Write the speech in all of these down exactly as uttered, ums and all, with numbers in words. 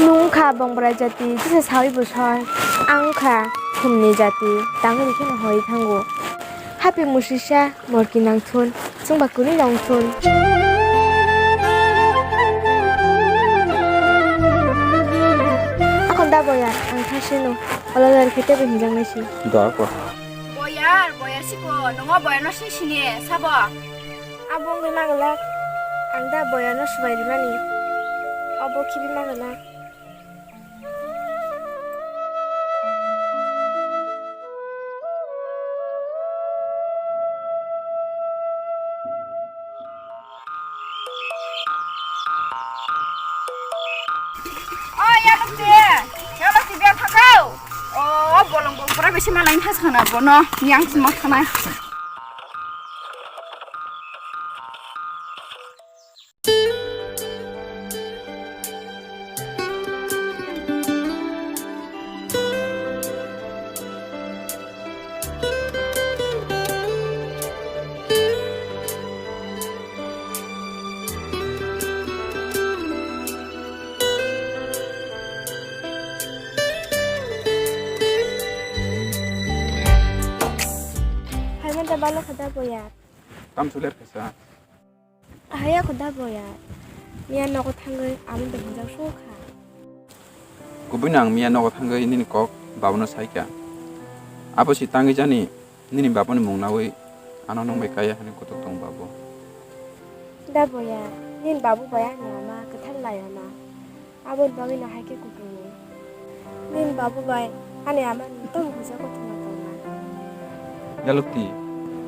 Nwng wngkha bongbrai jati, jesa sawi bwsai. Ang wngkha khumni jati, tangwi rikhe no hoi thango. Happy musisa, morki nangthun, chwngba kuni nangthun. Akhon da boya, ang thasino, olo lar khe tebo hinjak naisi. Da ko. Boyar, boyar siko, nongo boyar no sini sini, sabo. Abo wngwi magalak, ang da boyar no swbai rimani. Obo khibi magalak. O yalokti, yalokti biya thakau. O bolong bong pura bisi malai thas khana bono yang sima khana. Phaimani da balo kha da boya. Tam suler kasa. Ahaya kho da boya. Miya nogo thangwi amo bai hinjak sukha. Kubui no ang miya nogo thangwi nini kok babono saikha. Abo si tangwi jani nini baboni mung nawi ano nwng bai kaya hwnwi kutuk tongo babo. Da boya, nini babu bai ani ama kwthar lai ama. Aboni bagwi no hai khe kutung ni. Nini babu bai ani ama ni tong buja kothoma tongma. Yalukti,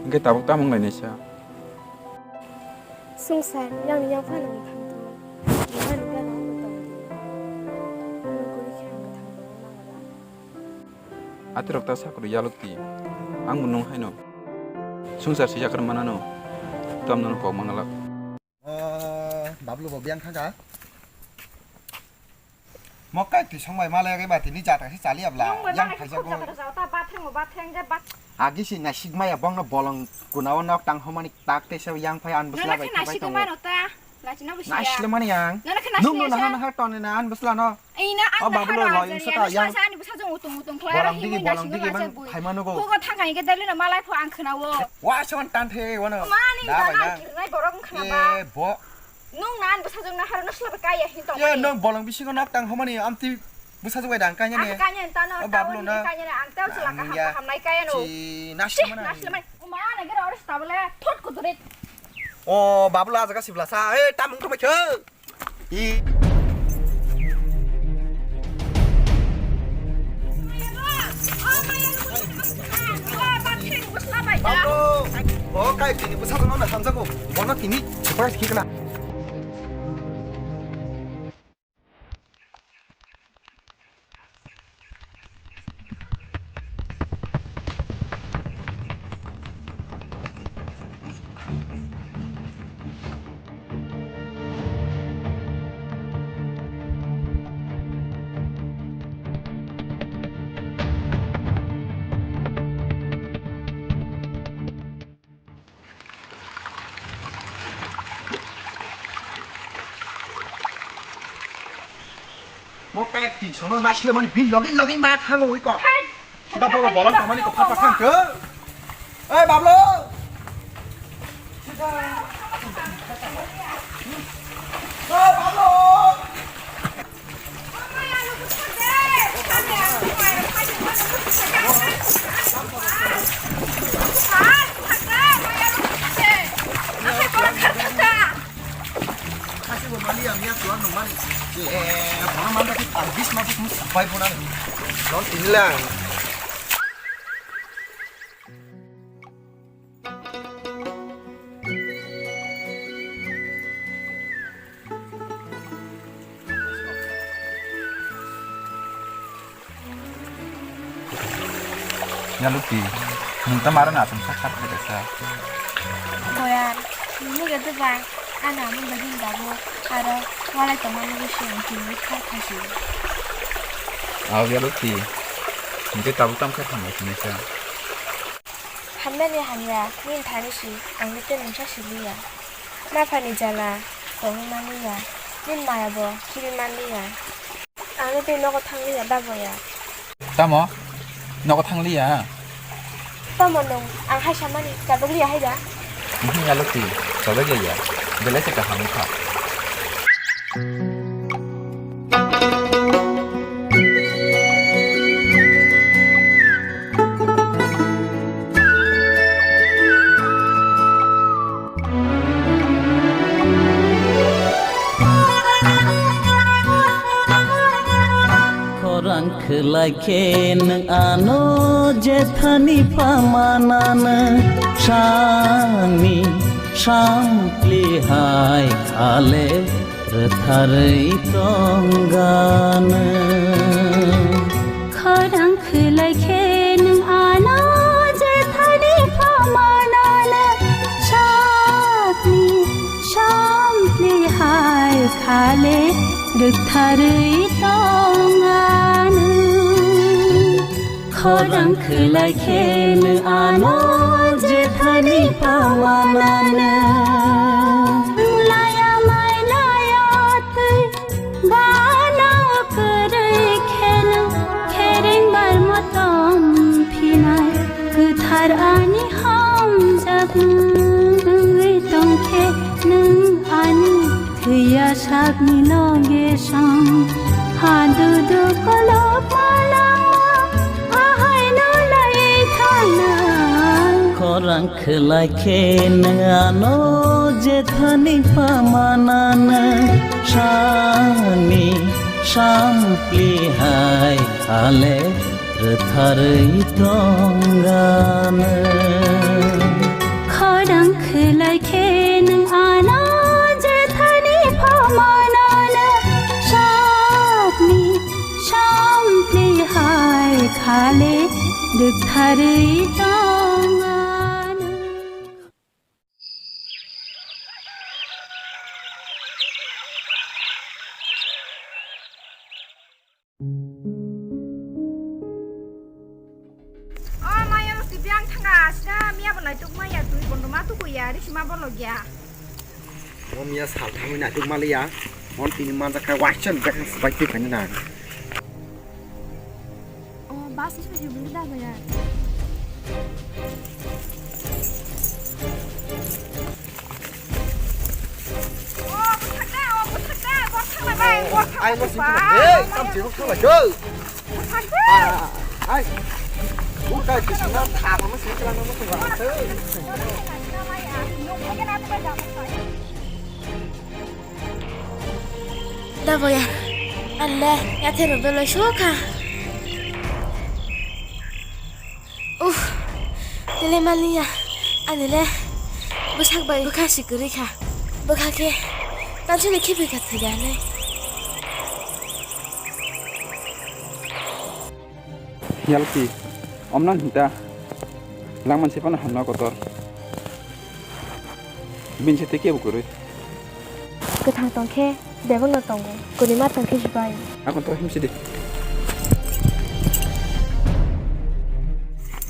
hwnkhe tabuk tamo wnglainai sa? Swngchar yang yang phano wng thang tong. Nini gana wngwi tong di. Ano guri khe ang kwthang tongwi mangala. Atirok ta sakuru yalukti. Ang bo nung haino. Swngchar sijak rw manano. Tamno kok mangalak. O, Bablu bo biyang thangkha. Mokkai twi songbai malai bai tini jata se chali abla. Nung bai yang manai khaijago. Khursa khursa ta batheng bo batheng je bat. Agi si nasik maya bongno bolong kunao nok tang homani tak te se yang phai an bwsla bai khabai tongo. Nana khe nasik mano ta. Lachina bo siya. Nasik mani yang. Nana khe nasik. Nung no naha naha toni na an bwsla no. Ina ang. O Bablu loi saka yang. Ani bwsajwng utung utung khlai. Bolong digi bolong digi mang khaimano go. Kogo thangkha hingke dalino malai pho ang khnawo. Wa se wan tan the wano. Mani da bai na. Kirnai borok khna ba. E bo. Nung nan bwsajwk na haro no sla kaya hin tong. Ye nung bolong bisingo nok tang homani amti bwsajwk bai dang kanya ne. Kanya tano. O Bablu na. Kanya ne ang tao sla kaham kaham nai kaya no. Chi nasik mana. Nasik mana. O ma na gero ores tabale thot ko dore. O Bablu ajaga sibla sa. E tamung to bai khe. I. Bablu, bo kai tini bwsajwk no hamjago. Bono tini surprise khikna. Mo pek tin sono nasle mani bin logi logi ma thango ui ko. Suda bobo bolong tamani ko papa thang ke. Oi Bablu. Oi Bablu. Kasi bo mali ang ya tuan no mali. Eh, mana mana ki abis mabis mus pai puna. Non tinilang. Ya Luti, nwng tamo aro no aswk sak sak khe kaisa. Boyar, nwng khe bwbai, ano amoni bagwi ni babu aro walai tongma nugwi se ang tini kha khasi. Aw ya Luti, nwng tei tabuk tamo khe hambai phinaisa. Hamnani hamya, nini thani si, ang tei mungsa si liya. Maphani jala tongwi manliya, nini maya bo khibi manliya. Ano tei nogo thangli ya da boya. Tamo? Nogo thangli ya? Tamo nung, ang hai samani, kabagli ya hai da? Ini ya lukti, kabagli ya. Belai se kaham kha. Khorang khwlai khe nwng ano jethani phamananw sani sampli hai khale rwtharwi tongganw. Khorang khwlai khe nwng ano jethani phamananw sakni sampli hai khale rwktharwi tonganw. Khorang khwlai khe nwng ano jethani phamananw laya mai laya twi Bana kwrwi kheno khereng bar motom phinai kwthar ani hamjak wngwi tongkhe nwng ani thwiya sakni loge song hadudu kolok malama ahaino lai thangna. Khorang khwlai khe nwng ano jethani phamananw sani sampli hai khale rwtharwi tongganw. Khorang khwlai khe nwng ano jethani phamananw sakni sampli hai khale rwktharwi tongganw. O maya rok twi biang thanga asna miya bo naituk maya twi bondo ma tuku ya risi ma bolok ya. O miya sal thangwi naituk maliya. On tini manjak kha waisa ni bwkhak swbai twi khaina nang. O bus ni simi simi bwlwi da ya. O bwkhak da, o bwkhak da, bwkhak da bai, bwkhak da. Ai mo simi thang. Ei, tam simi thang bai. Bwkhak da. Ai. Bukai kisina thama mo simi thang mo thang. Nung kaya na tu bai da. Da boya, anle yathero belai sokha. Uff, tele maliya, anile bwsak bai bwkha si kwrwi kha. Bwkha khe tansini khibi kha thwiya nai. Yalpi, omno hinta langman se phano hamna kotor. Bini se tei kebo kwrwi. Kwthang tong khe bebakno tongo, kwrwima tong khe sibai. Akon to himsi di.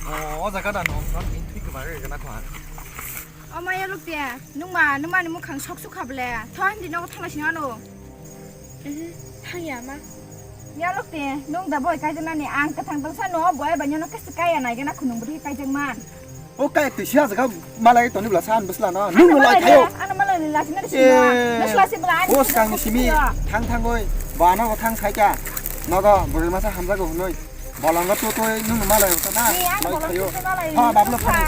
O, o jaga da no, non in thui kwmari gana kwa. O maya lukte, nungma, nungmani mukhang sok sukha ble. Tho, hindi nogo thangna singano. Mhm, thangya ma. Ya lukte, nung da boi kaijaknani, ang kwthang tongsa no, boi bai nyono kesi kaya nai gana khunung bwrwi kaijakman. O kaya twi siya jaga malai toni bla san bwsla no. Nung no lai thayo. Ano malai ni lasi nari sima. Nung lasi bla ani. O swkang ni simi thang thang oi, bana o thang khaika. Nogo bwrwi masa hamjago hunoi. Bolongo to toi nung malai o na. Ni ang bolong to malai. Ha, bablo phani.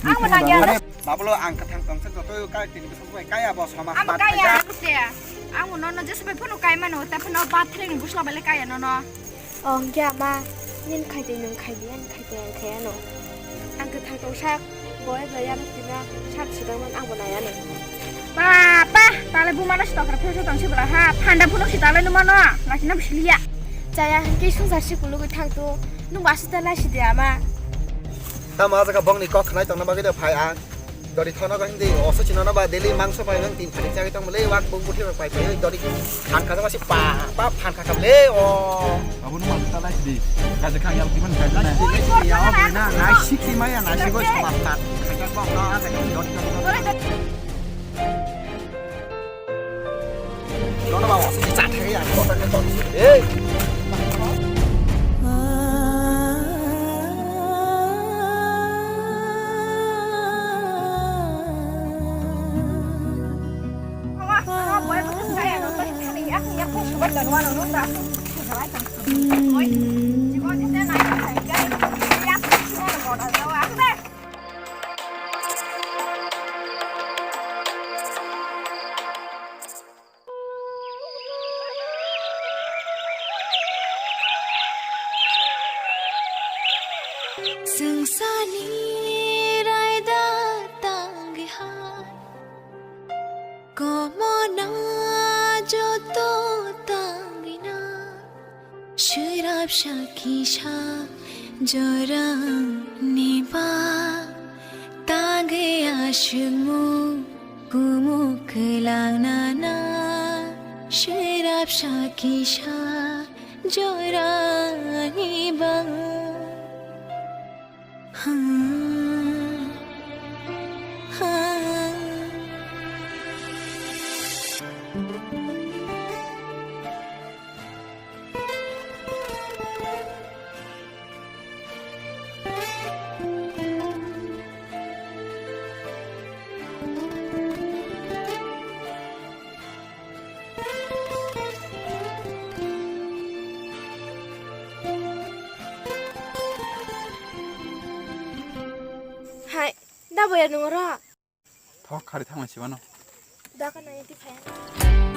Ang manang ya. Bablo ang kwthang tongsa joto kaya tini bwswk bai kaya bo samaj. Ang kaya. Ang nono jesa bai phano kai mano, ta phano bathri ni bwsla bai le kaya nono. O hwnkhe ama, nini khaitwi nwng khaidi, ani khaitwi ang khai ano. Ang kwthang tong sak, bo eba yano tina sak sidang man ang bo nai ano. Ba, ba, tale buma no si tokra phese tong si bwla ha, phanda phunuk si tale numa no, lachina bwsiliya. Chaya hwnkhe swngchar si kulugwi thang tu, nwng ba si ta lai si de ama. Tamo ah jaga bongni kok khnai tongna bagwi de phai ang. Dori thono ko hindi oso chino no ba daily mangso pai nang tin thani chagwi tong le wak bung buthi pai pai dori phan kha ma si pa pa phan kha kam le o. Abo no mal ta lai di. Ka je khang yal kiman ka na. Ya o na nai sik ti maya na si go sama ta. Ka ka ko na ka dori. Swngcharni raida tangwi hai, komona joto tangwi na, swrapsa kisa jorani ba tangwi aswkmung. Kumu kwlangna na swrapsa kisa jorani ba. Hai, da boya nung oro? Thok khari thangma sibano. Da ka nai ti phai.